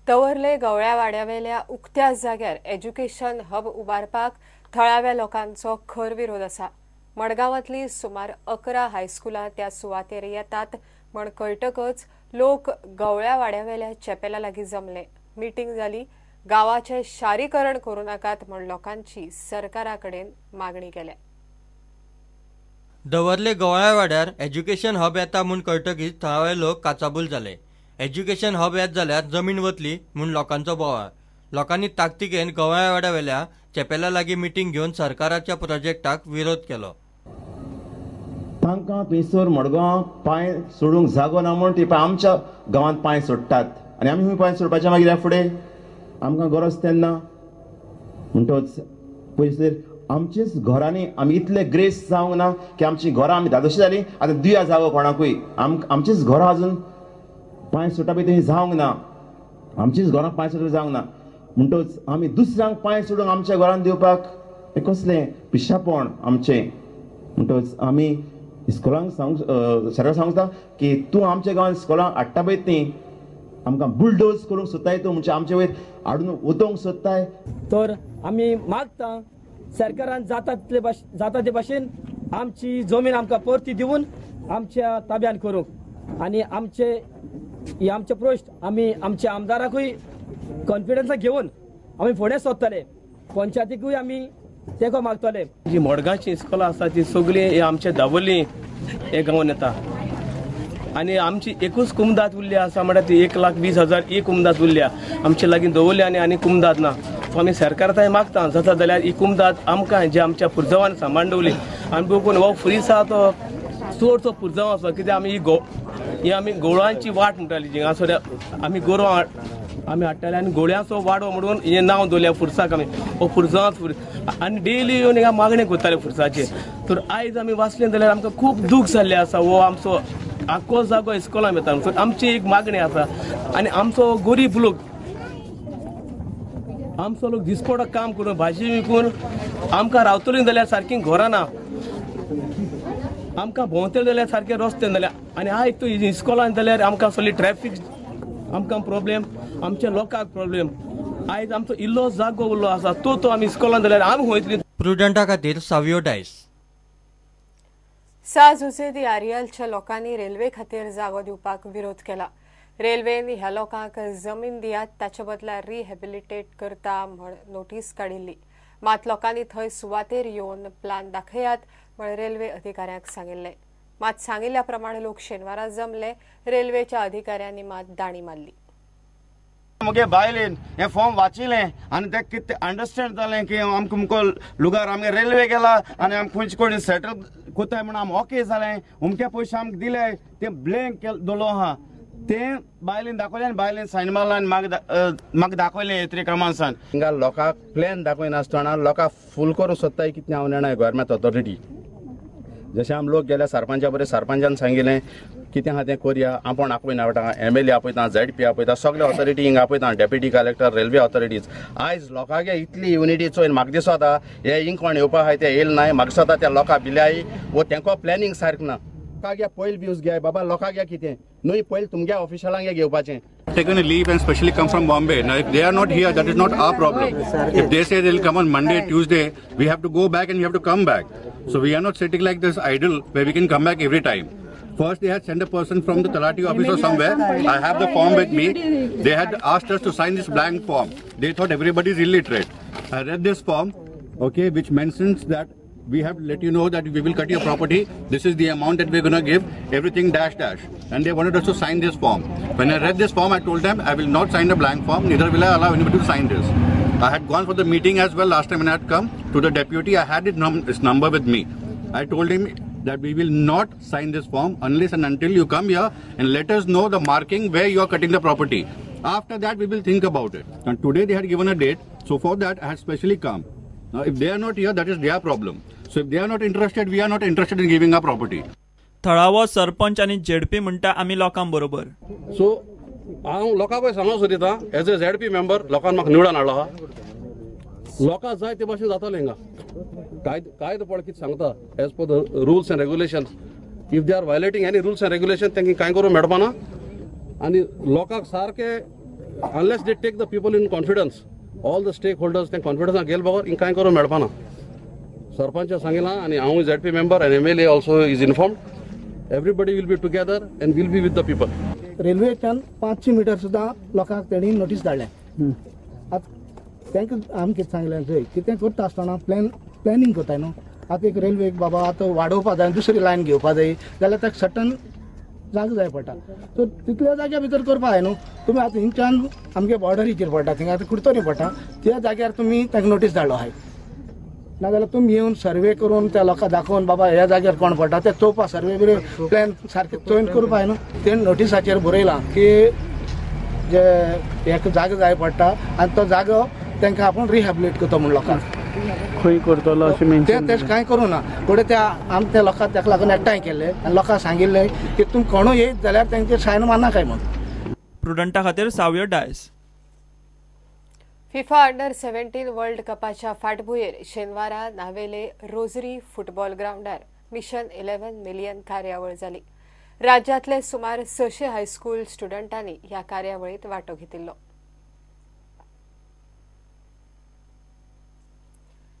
दवर्ले गवळ्यावाड्यावेल्या उक्त्या जाग्यार education hub उबारपाक थळाव्या लोकांचो खर विरोध आसा। मडगांवांतली सुमार 11 हायस्कुलां त्या सुवातेर येतात म्हण कळटकच लोक गवळ्यावाड्यावेल्या चेपेला लागीं जमले। मिटींग जाली। गांवाचें शारीकरण करूं नाकात म्हण लोकांची सरकारा कडेन मागणी केल्या। दवर्ले गवळ्यावाड्यार एज्युकेशन हब येता म्हूण कळटकीच थळावे लोक काचाबूल जाले। एज्युकेशन हब येत जाल्यार जमीन वतली म्हूण लोकांचो बोवाळ। लोकांनी ताकतिकेन गवळ्यावाड्यावेल्या चेपेला लागीं मिटींग घेवन सरकाराच्या प्रोजेक्टाक विरोध केलो। तांकां थंयसर मडगांव पांय सोडूंक जागो ना म्हूण ती आमच्या गांवांत पांय सोडटात आनी आमी खंय पांय सोडपाचे मागीर ह्या फुडें आमकां गरज तेन्ना। म्हणटच पयसर आमचेच घरांनी आमी इतले ग्रेस जावंक ना की आमची घरां आमी धादोशी जालीं आतां दिया जागो कोणाकूय। आमचीच घरां अजून पांय सोडटा पळय थंय जावंक ना, आमचीच घरां पांय सोडटा जावंक ना। म्हणटच आमी दुसऱ्यांक पांय सोडूंक आमच्या घरान दिवपाक हें कसलें पिशापण आमचें। म्हणटच आमी इस्कोलांक सांगूंक सरकार सांगता की तूं आमच्या गांवांत इस्कोलांक हाडटा पळय ती आमकां बुलडोज करूंक सोदताय, तूं म्हणजे आमचे वयर हाडून वतोवंक सोदताय। तर आमी मागता सरकारान जाता तितले जाता ते भाशेन आमची जमीन आमकां परती दिवन आमच्या ताब्यान करूंक आनी आमचे ही आमचे प्रश्न आमी आमच्या आमदाराकूय कॉन्फिडन्साक घेवन आमी फुडें सोदतले, पंचायतीकूय आमी तेंको मागतले। जी मडगांवची इस्कोलां आसा ती सगळीं आमच्या दाबोली हे गांवान येता आनी आमची एकूच कुमदाद उरली आसा म्हळ्यार ती 1,20,000 एक कुमदाद उरल्या आमचे लागीं दवरली आनी आनी कुमदाद ना। सो आमी सरकार थंय मागता जाता जाल्यार ही कुमदाद आमकां जे आमच्या पुर्जवान सांबाळून दवरली आनी बघून हो फ्रीज आसा तो चडसो पुर्जवां आसा कित्याक आमी ही आमी गोळांची वाट म्हणटाली जिंगासर आमी गोरवां आमी हाडटाले आनी गोळयांचो वाडो म्हणून हें नांव दवरलें फुरसाक आमी हो पुर्जवांच आनी डेली येवन हिंगा मागणी करताले फुरसाचेर। तर आयज आमी वाचलें जाल्यार आमकां खूब दूख जाल्लें आसा। हो आमचो आख्खो जागो इस्कोलान येता, आमची एक मागणी आसा आनी आमचो गरीब लोक आमचो लोक दिसपडो काम करून भाजी विकून आमकां रावतलीं जाल्यार सारकीं घरां ना, आमकां भोंवतले जाल्यार सारके रस्ते जाल्यार आनी आयज तूं इस्कोलान जाल्यार आमकां सगळी ट्रॅफीक आमकां प्रॉब्लेम, आमच्या लोकांक प्रॉब्लेम। आयज आमचो इल्लो जागो उरलो आसा तो तो आमी इस्कोलान जाल्यार आमी वयतलीं। प्रुडंटा खातीर सावियो डायस। सा जुझे दी आरियलच्या लोकांनी रेल्वे खातीर जागो दिवपाक विरोध केला। रेल्वेन ह्या लोकांक जमीन दियात ताचे बदला रिहॅबिलिटेट करता म्हण नोटीस काडिल्ली। मात लोकांनी थंय सुवातेर येवन प्लान दाखयात म्हण रेल्वे अधिकाऱ्यांक सांगिल्लें। मात सांगिल्ल्या प्रमाणे लोक शेनवारा जमले। रेल्वेच्या अधिकाऱ्यांनी मात दाणी मारली। मुगे बायलेन हें फॉर्म वाचिलें आनी तें कितें अंडरस्टँड जालें की आमकां मुको लुगार आमगे रेल्वे गेला आनी आमकां खंयचे कडेन सेटल कोताय म्हूण आम ओके जालें। उमके पयशे आमकां दिले तें ब्लँक दवरलो आहा तें बायलेन दाखयलें आनी बायलेन सायन मारला आनी म्हाका दाखयलें येत्रे क्रमांसान। हिंगा लोकांक प्लॅन दाखयनासतना लोकांक फूल करूंक सोदताय कितें हांव नेणा गव्हर्मेंट ऑथॉरिटी। जशें आमी लोक गेल्या सरपंचा बरें सरपंचान सांगिल्लें कितें आहा तें करया, आपूण आपयना वता, एम एल ए आपयता, झेड पी आपयता, सगळे ऑथॉरिटी हिंगा आपयता, डेप्युटी कलेक्टर, रेल्वे ऑथॉरिटीज। आयज लोकांक इतली युनिटी चोयन म्हाका दिसता हे हिंग कोण येवपा आहाय ते येयल नाय, म्हाका दिसता त्या लोकां बिल्याय वो तेंको प्लॅनिंग सारकें ना। लोकांक पयलीं व्यूज घे बाबा, लोकांक कितें न्हय पयलीं तुमगे ऑफिशलांक घेवपाचें। Taken a leave and specially come from Bombay. Now, if they are not here, that is not our problem. If they say they will come on Monday, Tuesday, we have to go back and we have to come back. So we are not sitting like this idle where we can come back every time. First, they had sent a person from the Talati office or somewhere. I have the form with me. They had asked us to sign this blank form. They thought everybody is illiterate. I read this form, okay, which mentions that we have let you know that we will cut your property. This is the amount that we're going to give, everything dash dash. And they wanted us to sign this form. When I read this form, I told them I will not sign the blank form, neither will I allow anybody to sign this. I had gone for the meeting as well last time when I had come to the deputy. I had his number with me. I told him that we will not sign this form unless and until you come here and let us know the marking where you are cutting the property. After that, we will think about it. And today they had given a date. So for that, I had specially come. Now, if they are not here, that is their problem. So if they are not interested, we are not interested in giving our property. थळावो सरपंच आनी ZP म्हणटा आमी लोकां बरोबर। So हांव लोकांकूय सांगूंक सोदिता as a ZP member लोकांक म्हाका निवडून हाडलो आहा, लोकांक जाय ते भाशेन जातलें हिंगा। कायदो पळय कितें सांगता as per the rules and regulations. If they are violating any rules and regulation तांकां कांय करूंक मेळपाना आनी लोकांक सारकें Unless they take the people in confidence, all the stakeholders ते कॉन्फिडन्सान गेले बगर हिंग कांय करूंक मेळपाना. सरपंचा सांगिलां आनी हांवूय ZP member आनी MLA also is informed. Everybody will be together and will be with the people. रेल्वेच्यान 500 metre सुद्दां लोकांक तेणी नोटीस धाडल्या. आतां तांकां आमी कितें सांगलें चोय, कितें करता आसतना प्लॅनिंग करताय न्हू. आतां एक रेल्वेक बाबा आतां वाडोवपा जाय, दुसरी लायन घेवपा जाय जाल्यार ताका सर्टन जागो जाय पडटा. सो तितल्या जाग्या भितर करपा जाय न्हू. तुमी आतां हिंगच्यान आमगे बॉर्डरीचेर पडटा, थिंगा आतां कुडतरी पडटा, त्या जाग्यार तुमी तांकां नोटीस धाडलो आहाय. नाजाल्यार तुमी येवन सर्वे करून त्या लोकांक दाखोवन बाबा ह्या जाग्यार कोण पडटा ते चोवपा, सर्वे बिर्वे प्लॅन सारकें चोयन करपा जाय न्हू. तेणें नोटिसाचेर बरयलां की जे एक जागो जाय पडटा आनी तो जागो तांकां आपूण रिहॅबिलिट करता म्हूण लोकांक. खंय करतलो अशें मेन्शन तें कांय करूं ना. फुडें त्या आम त्या लोकांक ताका लागून एकठांय केल्ले आनी लोकांक सांगिल्लें की तुमी कोणूय येयत जाल्यार तांचेर सायन मारनाकाय म्हूण. प्रुडंटा खातीर Savio Dias. FIFA under 17 world कपाच्या फाटभुंयेर शेनवारा नावेले रोजरी फुटबॉल ग्रावंडार मिशन 11 मिलियन कार्यावळ जाली. राज्यांतले सुमार 600 हायस्कूल स्टुडंटांनी ह्या कार्यावळीत वांटो घेतिल्लो.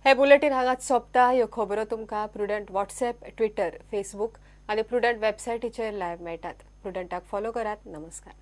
हे बुलेटीन हांगाच सोंपता. ह्यो खबरो तुमकां प्रुडंट व्हॉट्सएप, ट्विटर, फेसबूक आनी प्रुडंट वेबसायटीचेर लायव्ह मेळटात. प्रुडंटाक फॉलो करात. नमस्कार.